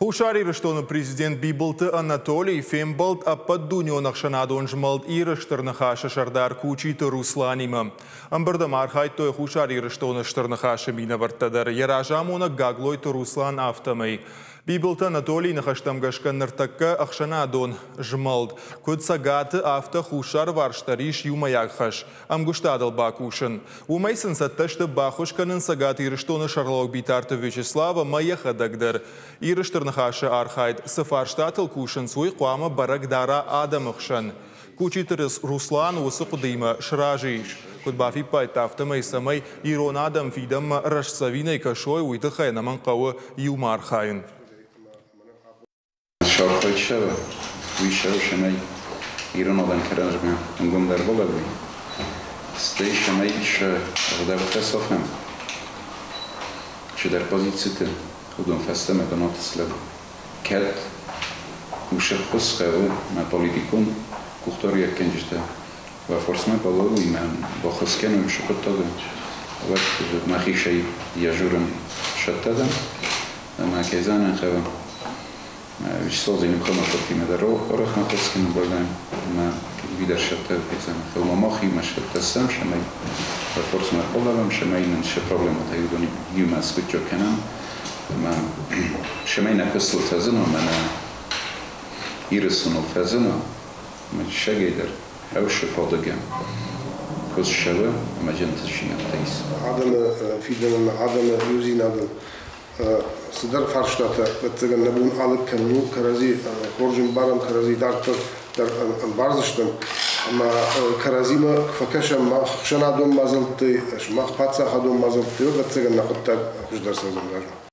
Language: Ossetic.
Хуссар Ирыстоны президент Бибылты Анатолий фембӕлд Ӕппӕтдунеон ӕхсӕнадон змӕлд Иры Стыр Ныхас-ы сӕрдар Кучиты Русланимӕ. Ӕмбырды ма архайдтой Хуссар Ирыстоны Стыр Ныхас-ы минӕвӕрттӕ дӕр, йӕ разамонӕг Гаглойты Руслан, афтӕмӕй. Бибылты Анатолийы ныхӕстӕм гӕсгӕ ныртӕккӕ ӕхсӕнадон змӕлд, куыд Цӕгаты, афтӕ Хуссарварс дӕр ис иумӕйаг хӕс, ӕмгуыстадыл бакусын. Уымӕй сын цӕттӕ сты баххуыс кӕнын Цӕгат Ирыстоны сӕргълӕууӕг Битарты Вячеслав ӕмӕ йӕхӕдӕг дӕр. Иры Стыр Ныхасы архайд, цы фарстатыл кусынц, уый хъуамӕ бӕрӕг дара адӕмы хсӕн. Кучиты Руслан уыцы хъуыдыимӕ сразы ис. Куыд бафиппайдта, афтӕмӕй цӕмӕй ирон адӕм фидӕнмӕ рӕстдзӕвинӕй кӕсой, уый тыххӕй ӕнӕмӕнг хъӕуы иумӕ архайын. Сархайд уый цӕмӕй ирон адӕм кӕрӕдзимӕ ӕнгомдӕр балӕууой, стӕй цӕмӕй сӕ ӕгъдӕуттӕ сафӕм, чидӕр позициты уыдон фӕстӕмӕ бынаты слӕууой. Кӕд уыцы ххуыс хъӕуы мӕ политикон къухдариуӕггӕнджытӕ уӕ фарсмӕ балӕууой мӕ баххуыс кӕной уыцы хъуыддагӕн, уӕд мӕхицӕй йӕ журын сӕттӕ дӕн ӕмӕ кӕй зӕгъын хъӕуы, Вячеслав Зелимханов дӕр арӕх ныхас кӕнын байдайӕм ӕмӕ уый дӕр сӕттӕ кӕй зӕгъын хъӕуы. Ӕмӕ махимӕ сӕттӕ сӕм, цӕмӕй уӕ фарсмӕ ӕрбалӕууӕм, цӕмӕй нын сӕ проблемӕтӕ уыдон иумӕ скъуыддзаг кӕнӕм ӕмӕ цӕмӕй нӕ куыстыл фӕзына, мӕнӕ Ирыстоныл фӕзына, ӕмӕ диссагӕй дӕр хӕусы фадыгӕн куыст цӕуы ӕмӕ зынтдзинӕдтӕ ис. Адӕмы фидӕныл, адӕмы иудзинадыл цыдӕр фарстатӕ, ӕвӕццӕгӕн, нӕ бон алыг кӕнын у, кӕрӕдзи хорз ӕмбарӕм, кӕрӕдзи дарддӕр дӕр ӕмбардзыстӕм. Ӕмӕ кӕрӕдзимӕ фӕкӕсӕм мах ӕхсӕнадон мадзӕлттӕй, сымах паддзахадон мадзӕлттӕй, ӕвӕццӕгӕн, нӕ хъуыддаг хуыздӕр цӕудзӕн размӕ.